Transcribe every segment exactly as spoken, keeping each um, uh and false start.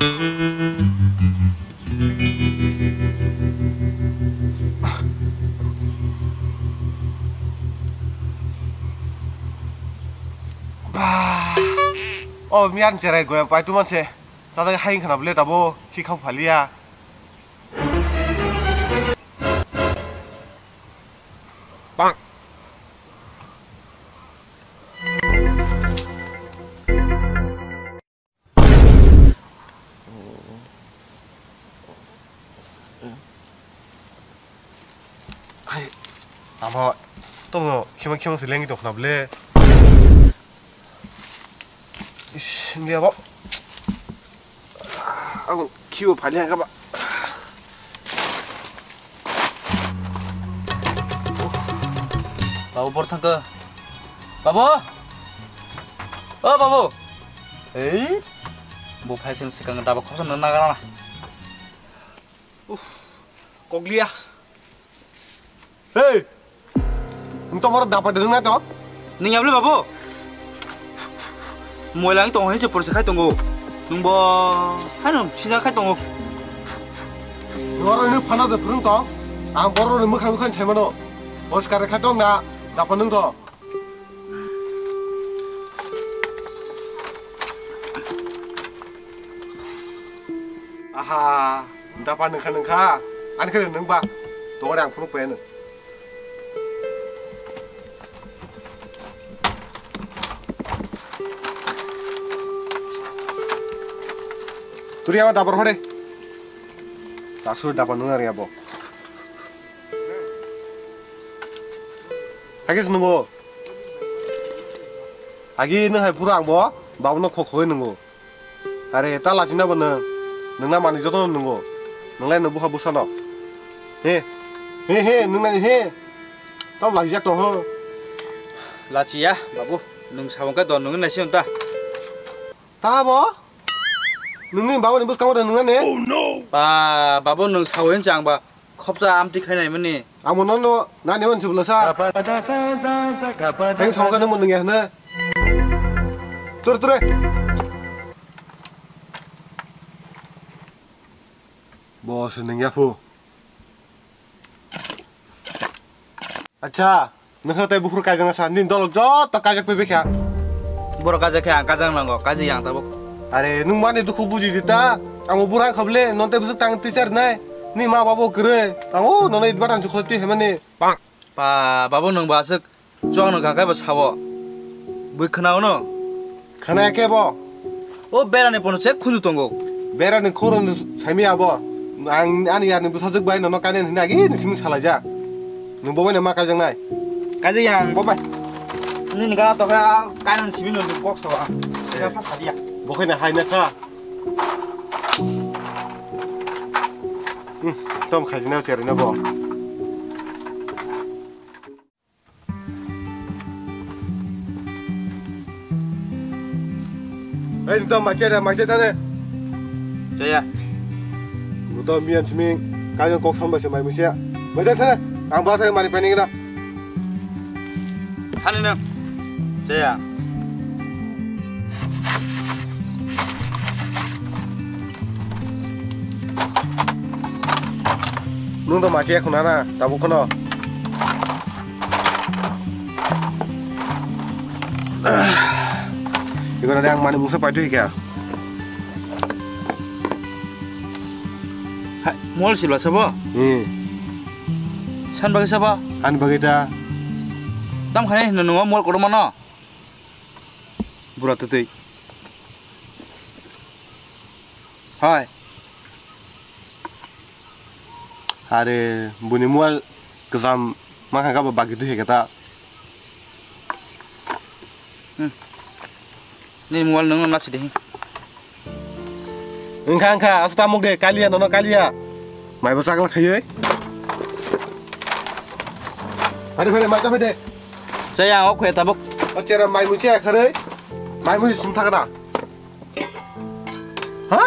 Bah. O miyan cherai goya pai tu manse. Chada hai khana bole tabo khi khau phalia. Bang. Hai, amo, tongno khima khima se lengwi tongkhna bole. Is, India bo. Ang khibo phali ang kaba. Babu, bor thangkha. Babu! O babu! Ei! Bo phai seng sikang daba khosong nang nagarana. Uf, kokliya. Hey! Nung to borok dapa de nung na to? Nung yable babu? Moila ang tongo hinse porisa khai tongo. Nung bo hai nung sida khai tongo. Borok ni phano de phurung tong. Ang borok ni mukha mukha sai mano. Porisa khai tong na dapa nung to. Aha, dapa nungkha nungkha, ani khe nungba, tongori ang phunuk payano. Turi ama dapa rokho de. Taksuri dapa nung ari abo. Hakhe se nungo. Agi nung hai phuru ang bo babuno kho khogwi nungo. Are ta lachina bo nung. Nungna manwi jotono nungo. Nunglai nung bupha bwsano. He. He he nungnani he. Tam lachijak tong ho. Lachiya babu, nung sabong khe don nungwi naisi ta. Ta bo? Nungni babuni bwskango de nungnani? Ba babu, nung sawi hinsa ang ba. Khopsa amtwi khainai mani. Amo nono nani on chubla sa. Teng song kano mo nungya hna. Tur ture. Bo se nungya phu. Acha. Nokha tei buphuru kaijak na sa, nini dolo joto kaijak paipai kha. Borok kaijak khe ang kaijak nango, kaijak yang tabuk. Are, nung mani dukhu buji di ta. Ang o bura kha bole, non tei bwswk tang teacher nai. Ni ma babo kwrwi. Ang o nono advance kholo twi hemani. Pa, babo nung ba aswk chuang no gakai ba sao. Bui khna ono. Khana khe bo? O berani pono se khunju tongo. Berani khoro no saimi abo. Ang ani yarni bwsajwk bai nono kainani hwnwi agi ni simi salaijak. Nwng bo bai no ma kaijaknai. Kaijak yang bo bai. Nini gana to kha kainani simi no kok sawa. Eh. Ega pha phadia. Bo khaina hai na kha. Hmm, tom khaijina cherina bo. Ei, nito maiche da, maiche da de. Jaya. Nito miyan simi, kayo kok samba se mai musia. Bai da thana, ang ba thana mari pani gina. Thani na. Jaya. Nung to maiche khuna na, tabuk khno. Iko na ang mani mungsa paitu hika. Hai, mol sibla sabo? Hmm. San bagi sabo? Ani bagi ta. Tam khani hino nungo mol kotor mano? Bura tutui. Hai. Are, buni mual kejam mangkha kabo bagi tu heketa. Hmm. Ni mual nung na sidi. Engkha, engkha, asu tamuk de, kalia, nono kalia. Mai bo sakla khayoi. Phade, phade, mai ta phade. Saya, ok, ya tabuk. O chera mai muche kharoi. Mai mui sum thakna. Ha?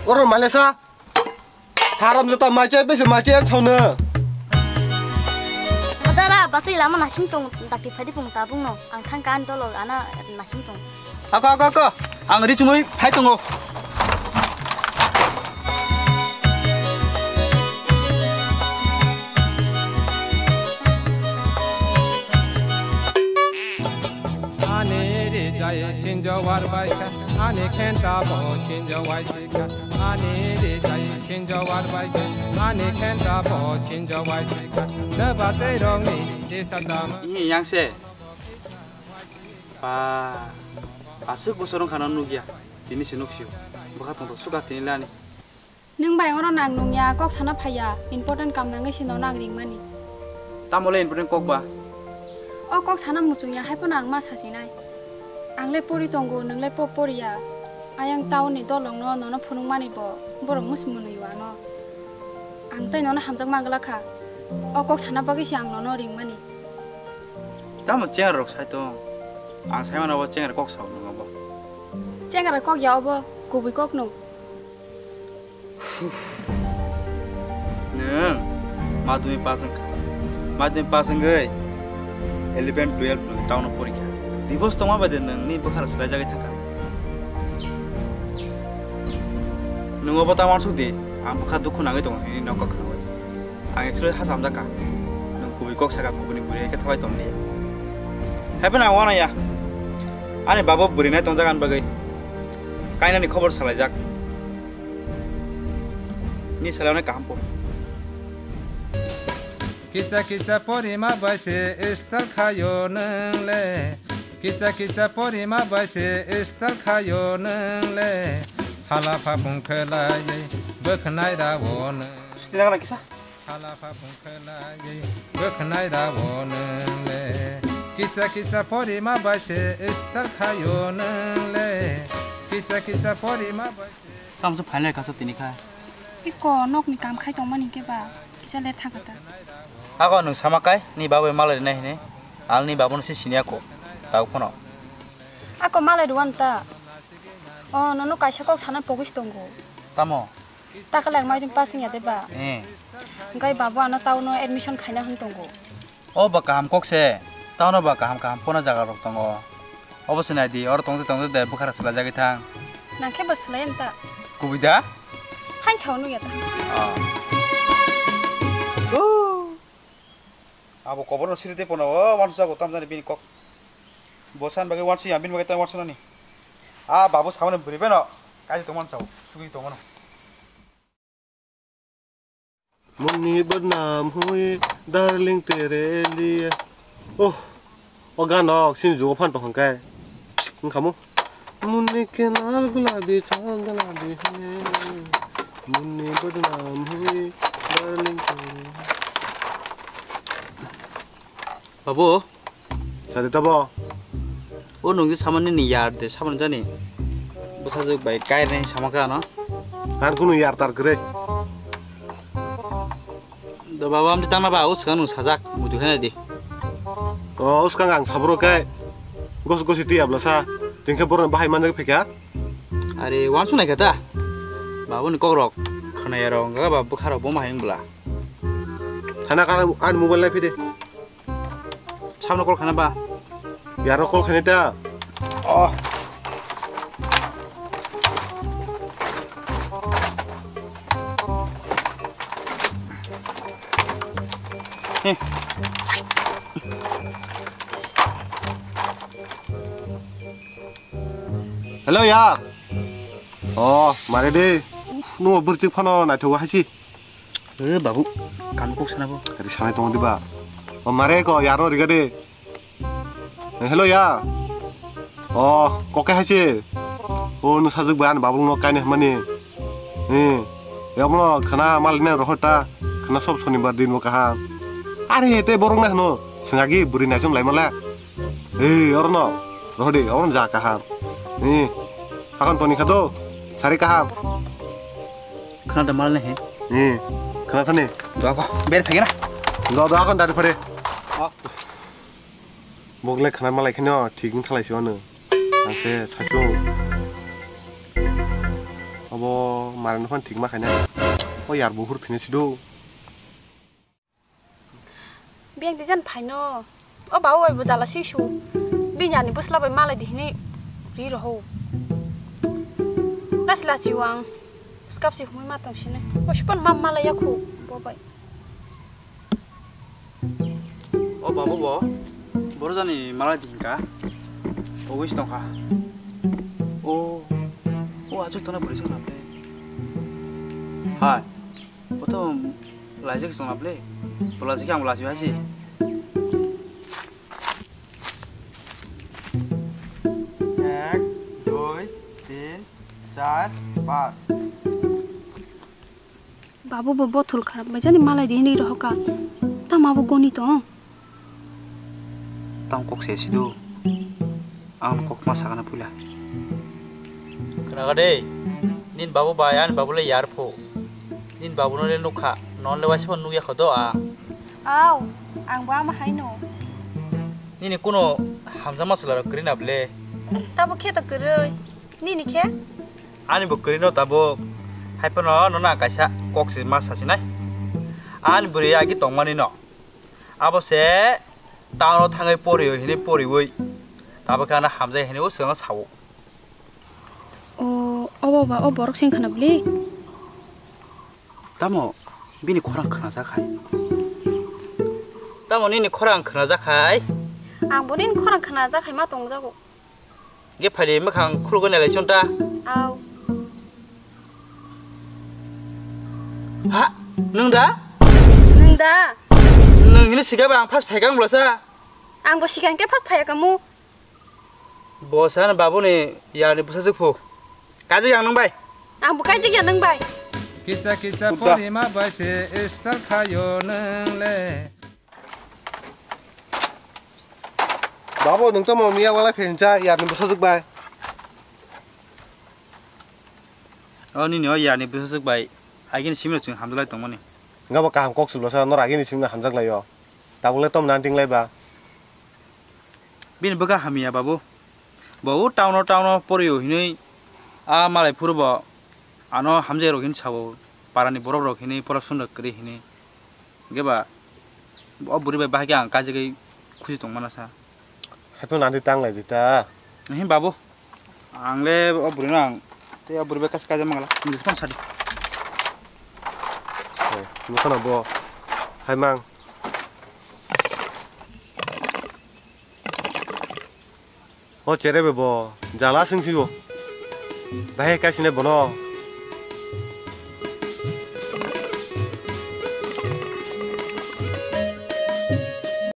Oro malesa. Haram jota maiche bese maiche an sauna. Odara, bachai lama nasing tong, dakti phadi pung tabung no. Ang thang kan dolo ana nasing tong. Ako, ako, ako. Ang ri chumui phai tongo. Sinjawar bai kha, ani khenta bo sinjawai sikha, ani rijai sinjawar bai kha, ani khenta bo sinjawai sikha, neba tei rong ni desa chama. Ini yang se. Ba, aswk bosor wngkha no nukya, tini se nuksio. Bwkha tongthok sukha tini lani. Nwng bai oro nang nungya, kok sana phaiya, important kam nangwi se nono ang ringmani. Tamo le important kok ba? O kok sana muchungya, hai phano ang ma sachinai. Ang le pori tongo, nwng le po poriya. Ayang town ni dolong no nono phunukmani bo, borok musi mwnwi wano. Ang tei nono hamjak ma glak kha. O kok sana bagwi se ang nono ringmani. Tamo chengra rok sai tong? Ang sai mano bo chengra kok sao nwng obo. Chengra kok ya obo, kubui kok no. Nwng madhyamik pass wngkha. Madhyamik pass wngwi eleven twelve nwng town o porikha. Divorce tongma bai de nwng ni bwkha rok swlaijagwi thangkha. Nwng obo ta uansuk di, ang bwkha dukhu nangwi tongo nini nokha khnaui. Ang actually ha samjakha. Nwng kubui kok saka kubuni bwrwi khe thawai tongni. Haiphano ang uanaiya. Ani babo bwrwi nai tongjak ani bagwi. Kainani khobor salaijak. Ni salai kaham po. Kisa kisa porima bai se style khayo nwng le. Kisa kisa porima bai se style khayo nwng le. Hala phapung khlaiwi bwkhnai rao nwng. Sila kisa. Hala phapung khlaiwi bwkhnai rao nwng le. Kisa kisa porima bai se style khayo nwng le. Kisa kisa porima bai se. Tamo se phailai kasa tini kha. Iko nokni kam khai tongmani khe ba kisa le thangkha ta. Ako nwng sama kai ni babai malai rinai hini. Alni babono se siniya ko. Tau phano. Ako malai ruwan ta. O nono kaisa kok sana pogis tongo. Tamo? Takale ang mairing pass wngya de ba? Eh. Hingke babu ano town o admission khaina hwn tongo. O ba kaham kok se. Town o ba kaham kaham pona jaga rok tongo. Obo se nai di, oro tongte tongte de bwkhara swlai jagwi thang. Nang khe bo swlai anta. Kubui da? Hain sao nung ya ta. Ah. Abo kobor no siri te pono o wansu jago tamjani bini kok. Bo san bagwi wansu ya bini bagwi ta wansu nani. Ah, babu samani bwrwi beno. Kaisa tongmani sao. Sugwi tongmano. Munni badnam hui darling tere liye. Oh, o gano sini jugo phan tong hangkai. Wngkhamu. Munni kenal gulabi chal gulabi he. Munni badnam hui darling tere. Babu. Sadi tabo. O nungji samani ni yar de samani jani. Bwsajwk bai kairani sama kha no. Ar kunu yar tar kwrwi. Do baba amdi tangna ba o swkang nung sajak mudu khe nai di. O swkang ang sabro kai. Gos gosi twi abla sa. Tingkhe borok bahai manjak phikha. Are wansuk nai kha ta. Babu ni kokrok khwnaya rok wngkha ba bwkha rok bo ma hai wng bwla. Thana kha ani mobile nai phide. Samno call khana ba? Yaro call khani ta. Oh. Hello yar. Oh, mare de. Uf, no burchik phano naithogo haisi. Eh, babu, kam kok sana bo. Ari sanai tong diba? O mare ko yaro riga de. Eh, hello ya. O, koke haise. O, no sajwk bai ani babul no kaine hmani. Eh, yamono khana mal ne rohor ta. Khana sob sonibar din bo kaham. Are te borok na hno. Sengagi buri naisum lai mala. Eh, orno. Rohdi, orno ja kaham. Eh, hakon toni khato. Sari kaham. Khana da mal ne he. Eh, khana thani. Doa ko, ber phege na. Do, do, hakon dari phare. Oh. Bogle khana malai kheno thik wng thalai se wano. Ang se saichung. Abo mare no phan thik ma khaina. O yar buhur thini sido. Biyang dijan phaino. O babu bai bo jala sui su. Bini ani bwsla bai malai di hini ri roho. Lachi lachi wang. Skap si humui ma tong sini. O sipon mam malai ya khu. Bo bai. O babu bo. Boro jani malai di hinka. Owis tongkha. Chuk tona bwrwi chwng na ble. Hai. Boto laijak chwng na ble. Bo laijak ang laijak hai si. Ek, dui, tin, char, panch. Babu bo bothol kharap bai jani malai di hinwi rohoka. Tama bo goni tong. Tang kok se sido. Ang kok ma sakana puila. Khnaga de. Nin babu bai ani babu le yar pho. Nin babu no le nukha. Non le waisa nukya khodo a. Aw, ang bo ama haino. Nini kuno hamjakma chwla rok kwrwi na ble. Tabo khe to kwrwi. Nini khe? Ani bo kwrwi no tabuk. Hai phano nono ang kaisa kok se ma sasinai. Ani bwrwi agi tongmani no. Abo se town o thangwi poriwi hinwi poriwi. Tabuk khe ano hamjai hinwi o swkang sao. O, obo ba, o borok se wngkha na bwle? Tamo bini khorang khnajak hai? Tamo nini khorang khnajak hai? Ang bo nini khorang khnajak hai ma tongjago. Ge phaidi mwkhang khulugwi nailai chwng ta. Au. Ha, nwng da? Nwng da? Nwng hini siga ba ang phas phaikang bolasa. Ang bo siga hwnkhe phas phaiya kamu. Bo sa ani babuni yarni bwsajwk phu. Kajik ang nwng bai. Ang bo kajik ya nwng bai. Kisa kisa Buddha. Porima bai se style khayo nwng le. Babu, nwng tamo miya wala phensa yarni bwsajwk bai. O nini o yarni bwsajwk bai. Agini simino chwng hamjalai tongmani. Nga bo kaham kok sulasa nor agini simino hamjak laio. Tabuk le tom nan ting lai ba. Bini bwkha hamya babu. Bo o town o, town o poriyo hinwi a malai phuru bo ano hamjai rok hin sao, parani borok rok hinwi pora sunda kwrwi hinwi. Hwnkhe ba o bwrwi bai bahai khe ang kaijagwi khusi tong mana sa. Hato nandi tang lai di ta. Hin babu. Ang le o bwrwi no ang tei o bwrwi bai kaisa kaijak mangala. Nini phone sadi. Nukha na bo. Hai mang. O chere be bo jala sing si bo. Bahai kaisine bono.